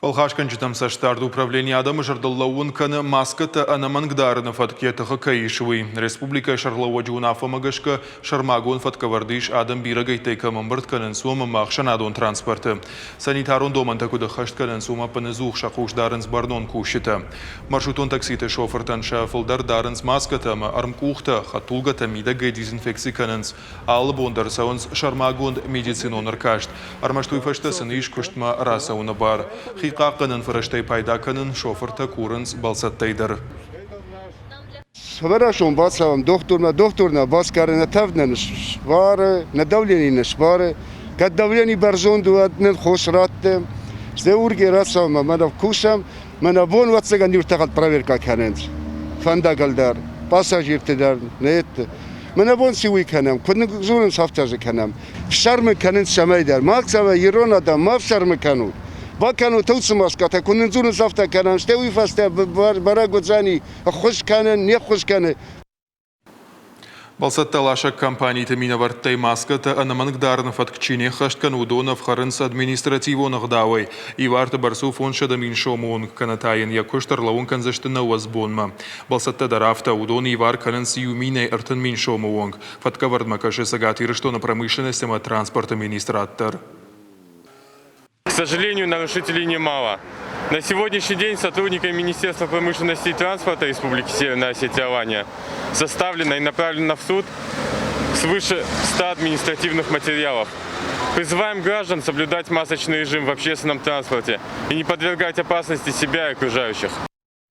Фӕлхасгӕнджытӕм цӕстдарды управлени адӕмы зӕрдыл лӕууын кӕны, маскӕтӕ ӕнӕмӕнг дарыны фӕтк йӕ тыхы кӕй ис, уый. Республикӕйы сӕргълӕууӕджы уынаффӕмӕ гӕсгӕ сӕрмагонд фӕткӕвӕрд ис, адӕм бирӕгӕйттӕй кӕм ӕмбырд кӕнынц, уым ӕмӕ ӕхсӕнадон транспорты. Санитарон домӕнтӕ куыд ӕххӕст кӕнынц, уымӕ ӕппынӕдзух сӕ хъус дарынц бӕрнон кусджытӕ. Маршрутон такситы шофыртӕн сӕ фылдӕр дарынц маскӕтӕ ӕмӕ ӕрмкъухтӕ, хӕдтулгӕтӕ мидӕгӕй дезинфекци кӕнынц. Алы бон дӕр цӕуынц сӕрмагонд медицинон ӕркаст. Ӕрмӕст уый фӕстӕ сын ис куыстмӕ рацӕуыны бар. Хи хъахъхъӕнӕн фӕрӕзтӕй пайда кӕнын шофыртӕ курынц бӕлцӕттӕй дӕр. Сывӕрӕсон бацӕуӕм дохтырмӕ, дохтыр нӕ басгары, нӕ тӕвд нӕ сбары, нӕ давлени нӕ сбары. Кӕд давлени бӕрзонд у, уӕд нын хос ратты. Стӕй ургӕ рацӕуӕм ӕмӕ нӕ кусӕм. Мӕнӕ бон ӕвӕццӕгӕн ныртӕккӕ проверкӕ кӕнынц. Фӕндагыл дӕр, пассажирты дӕр, нетты. Мӕнӕ бон цы уый кӕнӕм, куыд нын дзурынц, афтӕ дзы кӕнӕм. Фсӕрмы кӕнынц цӕмӕйдӕр. Мах цӕмӕй ирон адӕм, ма фсӕрмы кӕнут. Бакӕнут уыцы маскӕтӕ, куы нын дзурынц, афтӕ кӕнӕм, стӕй уый фӕстӕ бӕрӕг уыдзӕни, ӕххуыс кӕнын, не ххуыс кӕны. Бӕлцӕттӕ ласӕг компаниты минӕвӕрттӕй маскӕтӕ ӕнӕмӕнг дарыны фӕтк чи не ххӕст кӕны, уыдон ӕфхӕрынц административон ӕгъдауӕй. Иварты бӕрц у 500 000 сомы онг, кӕнӕ та йын йӕ куыст ӕрлӕууын кӕндзысты 90 бонмӕ. Бӕлцӕттӕ дӕр афтӕ, уыдон ивар кӕнынц иу минӕй 30 000 сомы онг. Фӕткӕвӕрдмӕ кӕсы Цӕгат Ирыстоны промышленность ӕмӕ транспорты министрад дӕр. К сожалению, нарушителей немало. На сегодняшний день сотрудниками Министерства промышленности и транспорта Республики Северная Осетия Алания составлено и направлено в суд свыше 100 административных материалов. Призываем граждан соблюдать масочный режим в общественном транспорте и не подвергать опасности себя и окружающих.